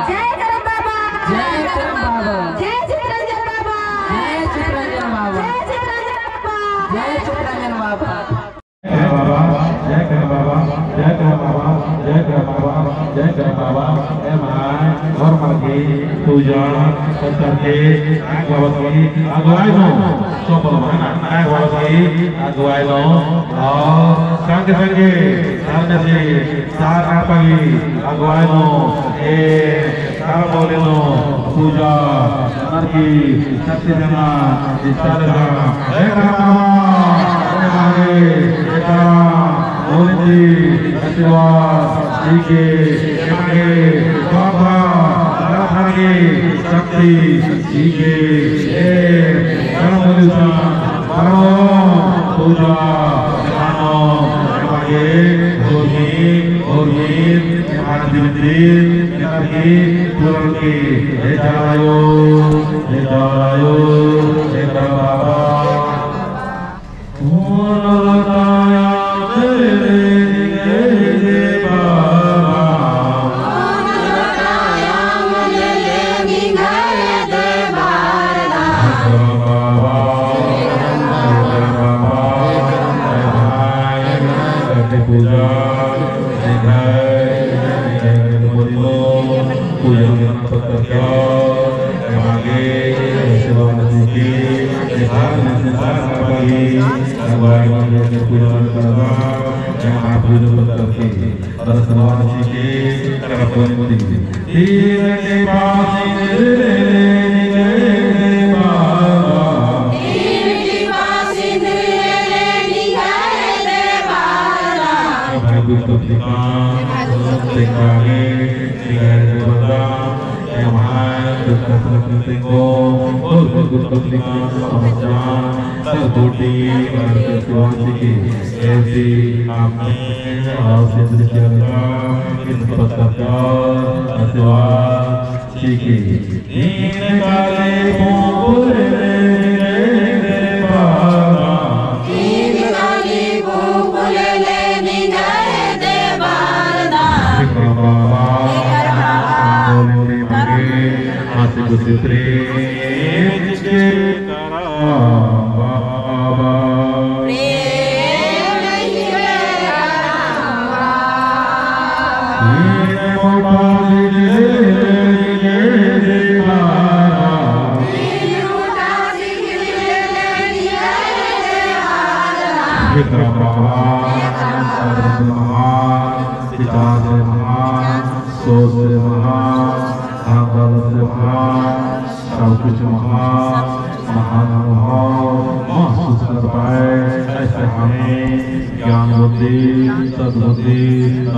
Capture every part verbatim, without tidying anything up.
जय करम बाबा। जय करम बाबा। जय चितरंजन बाबा। जय चितरंजन बाबा। जय चितरंजन बाबा। जय चितरंजन बाबा। जय करम बाबा, जय करम बाबा, जय करम बाबा, जय करम बाबा, जय करम बाबा। एम्है होरमर गही पूजा पत्तर की आंग बाबा की अगुवाई नू, सोपल बहना आंग बाबा की अगुवाई नू, और संगे संगे धर्मेसी सारना पगी अगुवाई नू, ए करम ओली नू पूजा नरकी शक्ति देना, इस्तार का, ए करम बाबा, ए मागे, ए करम ओली ती आशीर्वाद चिके, ए मागे, बाबा, नरकी शक्ति चिके, ए करम ओली सा, परम पूजा, मानो, एमागे, होरमी, होरमी, एमागे दिमती, एमागे, पुरन की, हे जायो, हे जायो, हे बाबा। पूर्ण बताया मेरे, हे बाबा। तीन टिपा सिंदूर ले ले निंग्है दे बाबा। तीन टिपा सिंदूर ले ले निंग्है दे बाबा। भाई गुप्त टिपा, तेंगागे, निंग्है दे बाबा। एम्है दुख तकलीफ तेंगो, और गुप्त टिपा समझा, सब बूटी, और के सुवासी की, ऐसी आपने, और सिंदूर किया गया, इन पत्थर का आशीर्वाद। चिके। तीन काली फूंक ले ले निंग्है दे बाबा। तीन काली फूंक ले ले निंग्है दे बाबा। विक्रम बाबा। विक्रम बाबा। बोले मांगे, आशिक सितरी। बाबा। प्रेम से बाबा। तीन मुठा सिखली ले निंग्है दे बाबा। तीन मुठा सिखली ले निंग्है दे बाबा। विक्रम बाबा, सर्व से महान, पिता से महान, सोच से महान, धन दौलत से महान, सब कुछ महान, महानुभाव महसूस कर पाए, ऐसे हमें ज्ञान बुद्धि, सद्बुद्धि,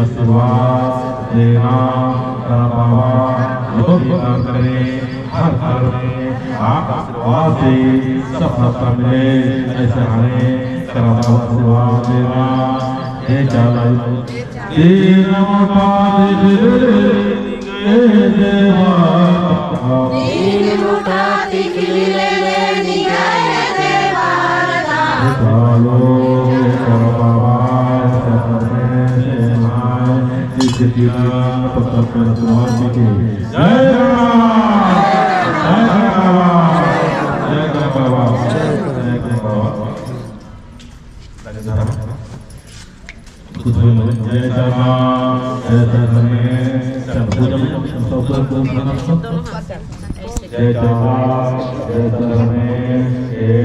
आशीर्वाद देना, करम बाबा, जो भी काम करें, हर घर में आपका आशीर्वाद से सफलता मिले, ऐसे हमें करम बाबा आशीर्वाद देना। हे चाला तीन मुठा सिखली ले निंग्है दे बाबा। तीन मुठा सिखली ले ले निंग्है दे बाबा। चालो, करम बाबा, सफर में से माय, इस दिन पत्थर पर सुहास की। जय राम, जय राम, जय राम बाबा, जय राम बाबा। जय चाला, जय चाला में, सब पूजा में, सब पूजा, सब पूजा, सब। जय चाला, जय चाला में, ए,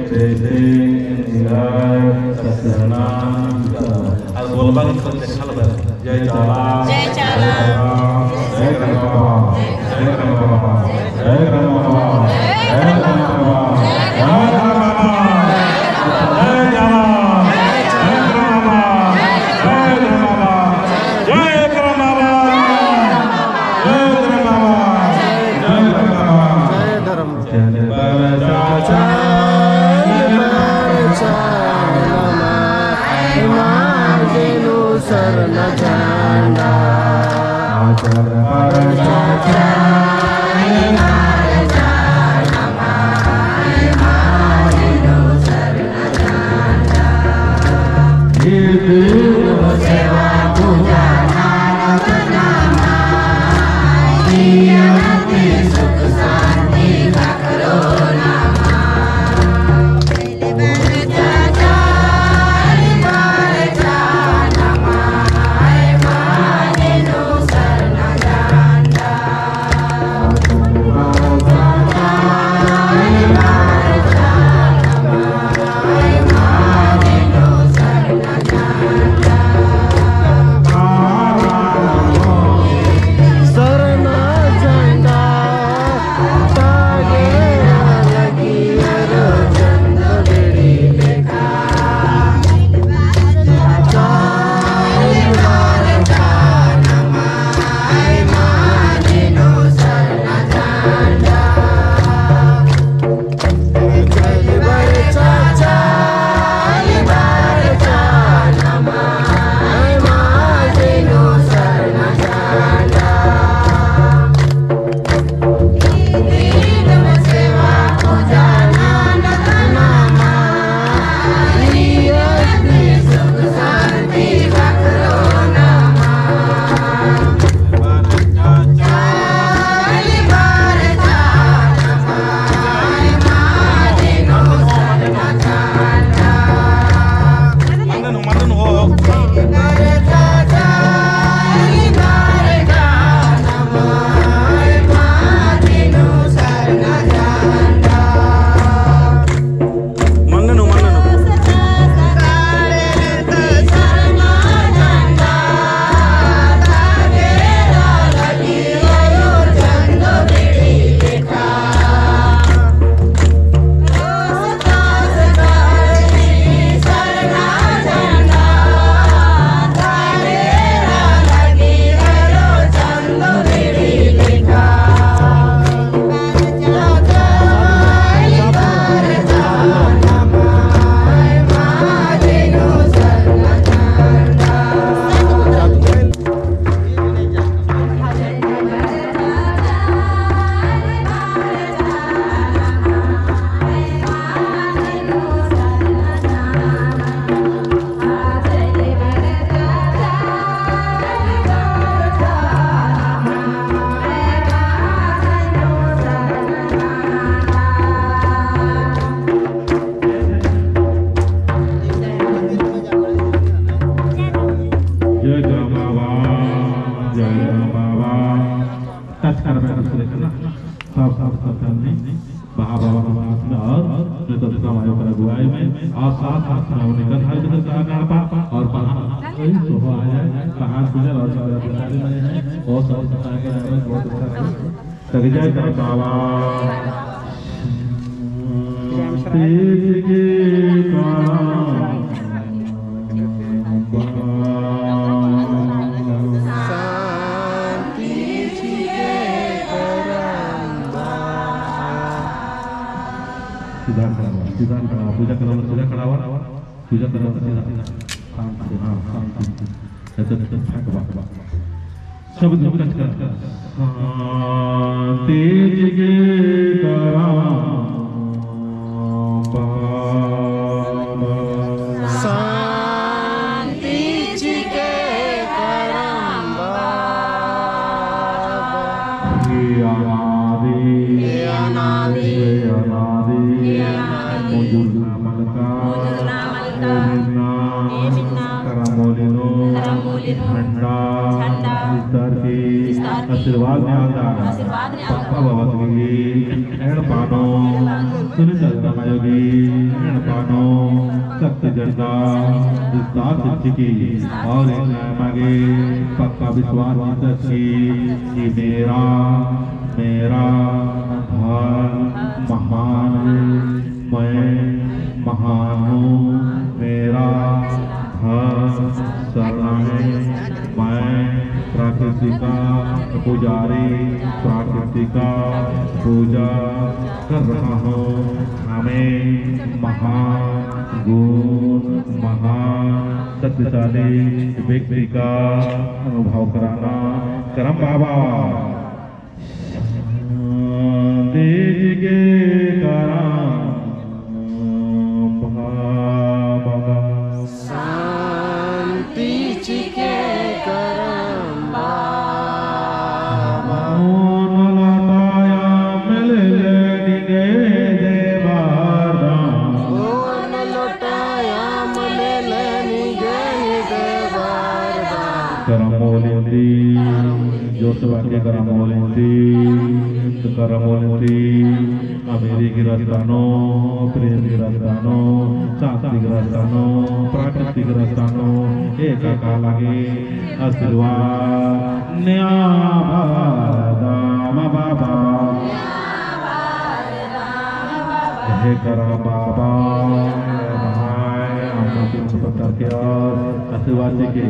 जय श्री, इंदिरा, सत्यनारायण, चाला। अब बोलबा के सब देखल बा। जय चाला। जय चाला। जय करम बाबा। जय करम बाबा। जय करम बाबा। जय करम बाबा। जय करम बाबा। जय चाला। जय करम बाबा। जय करम बाबा। जय करम बाबा। जय करम बाबा। जय करम बाबा। जय धर्म। चल पर चाचा, चल पर चाचा, मार दिनु सरना झंडा। चल पर चाचा, मार दिनु सरना झंडा। सेवा पूजा नाम नामा। नमस्कार, मैं दूसरे का ना, सब, सब, सब, सब नहीं, बहा बाबा के साथ में और मैं तो दूसरा मायो कर अगुवाई में और साथ, साथ में उन्हें कल हर किसी का नाम पा और पा, कोई तो हो आया है, कहाँ से और सारे में है, और सब, सब आगे आए हैं, बहुत अच्छा है। तक जय कर बाबा। शांति चिके करम बा। शांति चिके करम बा। सीधा खड़ा हुआ, सीधा खड़ा हुआ, पूजा करम, सीधा खड़ा हुआ, पूजा करम, सीधा। शांति, हाँ, शांति। अच्छा, अच्छा, अच्छा, बा, बा। सब दुख कच कर। शांति चिके करम बाबा। शांति चिके करम बाबा। हे अनादि, हे अनादि, हे अनादि, हे अनादि, मुजुर ना मलका, मुजुर ना मलका, हे बिन्ना, हे बिन्ना, करम मूली नू, करम मूली नू, झंडा, झंडा, इस्तार की, इस्तार की, आशीर्वाद नेआलदन, आशीर्वाद नेआलदन, पक्का बाबा की, एड़पा नू, सुनीता गंगा मायो की, एड़पा नू, शक्ति झंडा, इस्तार की, और एक नया मागे, पक्का विश्वास की, कि मेरा, मेरा धर्म महान है। मैं महान हूँ, मेरा धर्म सरना है, मैं प्रकृति का पुजारी, प्रकृति का पूजा कर रहा हूँ। हमें महान गुण, महान शक्तिशाली व्यक्ति का अनुभव कराना करम बाबा। शांति चिके करम बाबा। शांति चिके करम बाबा। ओन लोटायम लेले निंग्है दे बरदम। ओन लोटायम लेले निंग्है दे बरदम। करम मूली ती, जोर से बाकी करम मूली ती, करम मूली ती, अमीरी की रास्ता नू, प्रेम की रास्ता नू, शांति की रास्ता नू, प्रकृति की रास्ता नू, एका का लगी आशीर्वाद नेआ बरदम बाबा। हे करम बाबा, भाई, हम लोग के ऊपर करके और आशीर्वाद लेके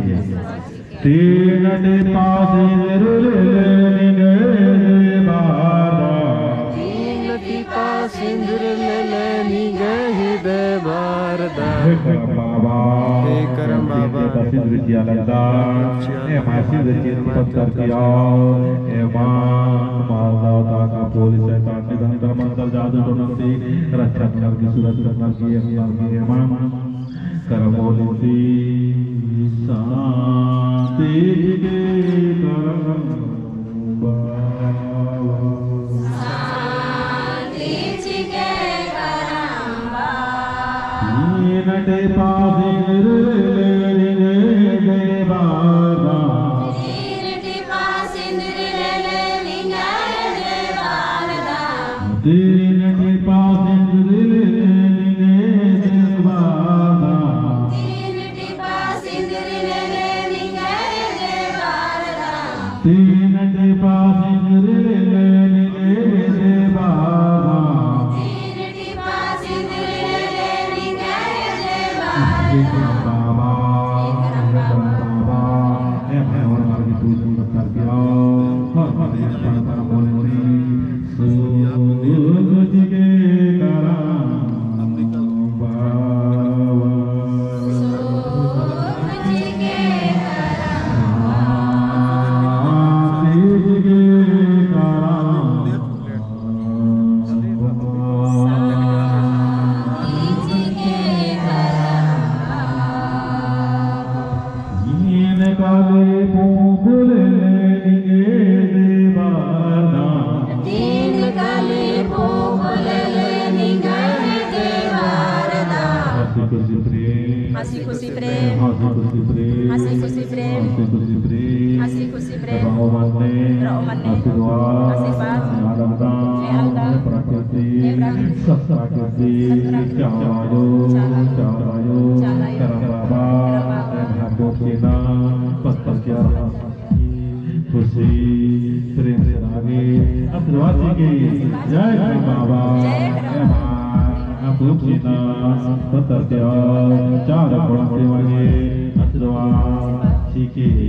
तीन टिपा सिंदूर लेले निंग्है दे बरदम। तीन टिपा सिंदूर लेले निंग्है दे बरदम। हे करम बाबा। हे करम बाबा। तीन टिपा सिंदूर चिआ लगदम। एमा सिंदूर चिआ पत्थर किया। एमा मालदा ताका पोलिस शैतान निधन कर मंत्र जादू टोना ती रक्षा कर की सुरक्षा कर की एमा करम मूली ती शांति चिके करम बाबा। शांति चिके करम बाबा। तीन टिपा सिंदूर लेले निंग्है दे बरदम। तीन टिपा सिंदूर लेले निंग्है दे बरदम। तीन टिपा सिंदूर लेले निंग्है दे बरदम। तीन टिपा सिंदूर लेले निंग्है दे बरदम। तीन टिपा सिंदूर लेले निंग्है दे बरदम। तीन टिपा सिंदूर लेले निंग्है दे बरदम। हे करम बाबा, हे करम बाबा, हे भैया और मार्गी पूजन पत्थर किया, हर हर एक पर पर बोले बोले, सुख चिके करम बाबा। सुख चिके करम। शांति चिके करम। तीन काली पूँख लेले निंग्है दे बरदम। तीन काली पूँख लेले निंग्है दे बरदम। हँसी खुशी प्रेम। हँसी खुशी प्रेम। हँसी खुशी प्रेम। हँसी खुशी प्रेम। हँसी खुशी प्रेम। हँसी खुशी प्रेम। रओ मन्ने। रओ मन्ने। आशीर्वाद। सतरा कीर्ति, चाला आयो, चाला आयो, करम बाबा, एम हर गोट के नाम पत्थर के खुशी, प्रेम से रागे, आशीर्वाद चिके, जय करम बाबा, एम हर गोट के नाम पत्थर के चार कोण से वागे, आशीर्वाद चिके।